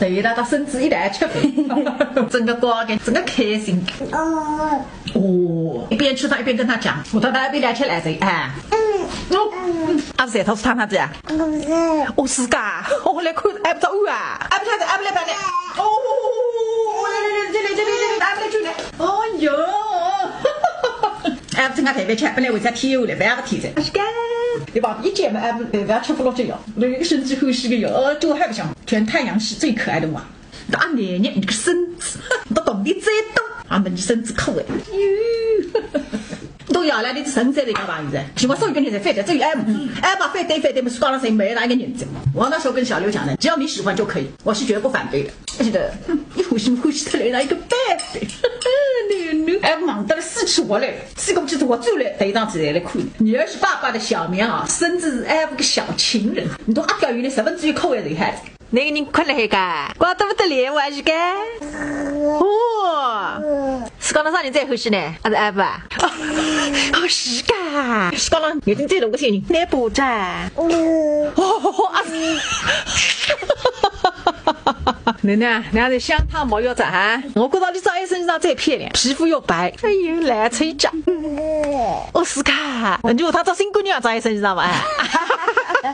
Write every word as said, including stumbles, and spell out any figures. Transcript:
对伊拉到孙子一道吃饭，真个乖个，真个开心。哦，一边吃饭一边跟他讲，我到那边来吃来着，哎。哦，阿是在头是他那子啊？哦，是噶，我来看，哎，不着啊，哎，不晓得，哎，不来办的。哦，来来来，这里这里这里，哎，不来就来。哦哟。哎，正好陪陪吃，本来为啥天黑了，不要不提着。是个。你把一见嘛，哎，不要吃不落这样，那个身子呼吸个哟，哦，就还不像，全太阳系最可爱的嘛。啊，你你你个孙子，你到洞里再动，啊，那你孙子可爱。哟。都要来，你这孙子在干嘛？现在，请我送一个你在飞的，这有哎，哎，把飞对飞对，不是搞了谁没那个人子。我那时候跟小刘讲的，只要你喜欢就可以，我是绝不反对的。 是的，你欢喜欢喜得来了一个宝贝。哎，忙得了四处我来，四公去我走来，头一趟子来看你。你儿是爸爸的小棉袄，孙子是哎个小情人，你都阿表有点十分之一口味的孩子。那个人困了海噶，怪得不得了，我还是个。哦，是讲到啥人最欢喜呢？还是阿爸？哦，是噶，是讲到眼睛最大个小人，那不在。哦，阿是。 囡囡，你还是香汤没有着哈？我觉得你着一身衣裳最漂亮，皮肤又白。哎呦，来吹家。哦，是噶，你有他着新姑娘着一身衣裳吧？哎。